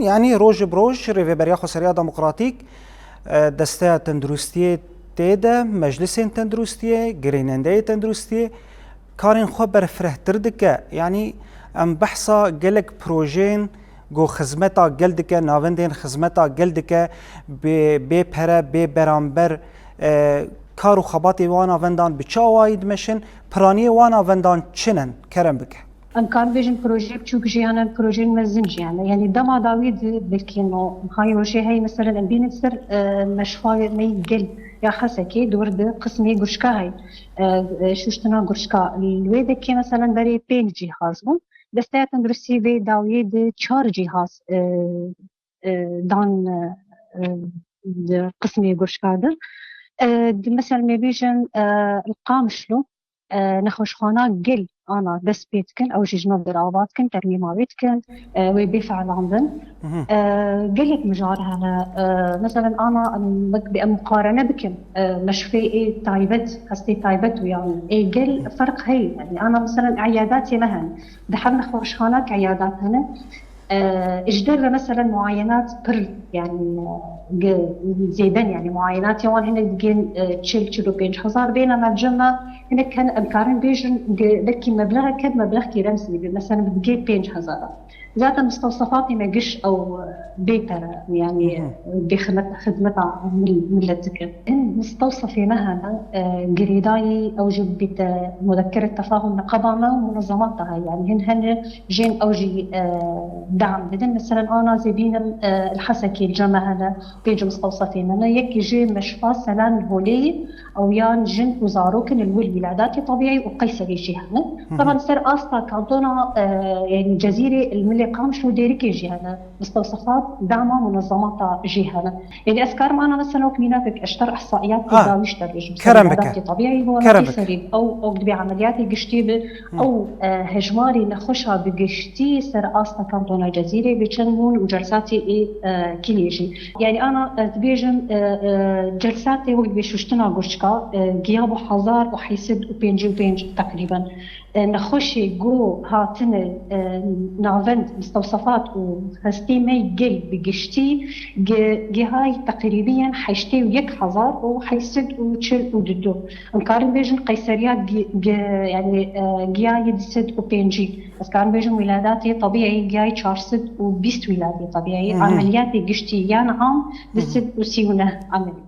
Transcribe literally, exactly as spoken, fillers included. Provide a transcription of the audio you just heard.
Yanî roj bi roj Rêveberiya Xweseriya Demokratîk, e, desteya tenduristiyê tê de, meclisên tenduristiyê, girênendeyê tenduristiyê karên xwe berfirehtir dike. Yanî em behsa gelek projeyên ku xizmeta gel dike, navendên xizmeta gel dike, bê, bê pere, bê beramber, e, kar û xebatê wan navendan bi çi awayî dimeşin, piraniyê wan navendan çi ne? Kerem bike. Em karin bêjin projeyê biçûk jî hene, projeyên mezin jî hene. Yanî dema dawî di belkî no hay rojê hey, meselen em bînin ser, e, meşxayê me gel ya Hesekê, di wir di qismê gurşka hey, e, e, şuştina gurşka. Li wê dekê meselen berê pênc cîhaz bûn. Desteya tenduristî vê dawiyê di çar cîhaz, e, e, dan, e, e, di qismê gurşka de. E, di, meselen me bêjin, e, li Qamişlo, e, nexweşxana gel ana dest pê dikin, ew jî ji nû derava dikin, termîma wê dikin, e, wê bê felandin. E, gelek mijar hene, e, meselen ana em wek bi em muqarene bikin, e, meşfê ê taybet, hestê taybet û yan ê gel ferq heye. Yanî ana meselen eyadatê me hene. Di her nexweşxanak eyadat hene. E, ji derve meselen muayenat pir, yanî, e, ge-, zêden, yanî muayenatê wan hinek digên, e, çil, çil û pênc hezar bêne mercim me, hinek hene em karin bêjin ge-, belkî meblexek hebe, meblexkî remzî be, meselen digê pênc hezar. Zaten mistewsefatê me giş ew, e, bê pere, yanî, e, bê xidmet-, xidmeta mil-, millet dikin. Hin mistewsefê me hene, e, girêdayî ew jî bîte mudekkerê tefahum neqaba me û munezemata heye. Yanî hin hene jên ew jî, e, dam didin. Meselen ana zê bînim, e, li Hesekê li cem me hene, pênc mistewsefê me ne. Yekî jê meşfa Selen Holê ye, ew yan jin û zarok in li wir wîladatê tebîî û Qeyserê jî hene. Teban ser asta kantona, e, yanî Cezîrê li milê Qamişlo û Dêrikê jî hene. Mistewsefat dama munezemata jî hene. Yanî ez karim ana mesela wek mînakek eşter ihsaiyat Ah, dawî ji te bêjim. Ser kerem bike. Îmadatê tebîî bo Kerem bike. Serî ew, ew dibê emeliyatê giştî bi, ew, e, hejmarê nexweşa bi giştî ser asta kantona Cezîrê bi çend bûn û celsatê ê, e, kilê jî. Yanî ana ez dibêjim, e, e, celsatê wek dibê şuştina gurçika, e, giya bo hezar û heyt sed û pêncî û pênc teqrîben. E, nexweşê ku hatine, e, navend mistewsefat û hestê me gel bi giştî gi-, gihayî teqrîbiyen heştê û yek hezar û heyt sed û çil û du. Em karin bêjin Qeyseriya gi-, gi-, yanî, e, gihayî du sed û pêncî. Ez karin bêjim wîladatê tebîî gihayî çar sed û bîst wîladê tebîî. Hı hı. Emeliyatê giştî yan am Hı hı. du sed û sî û neh emeliyat.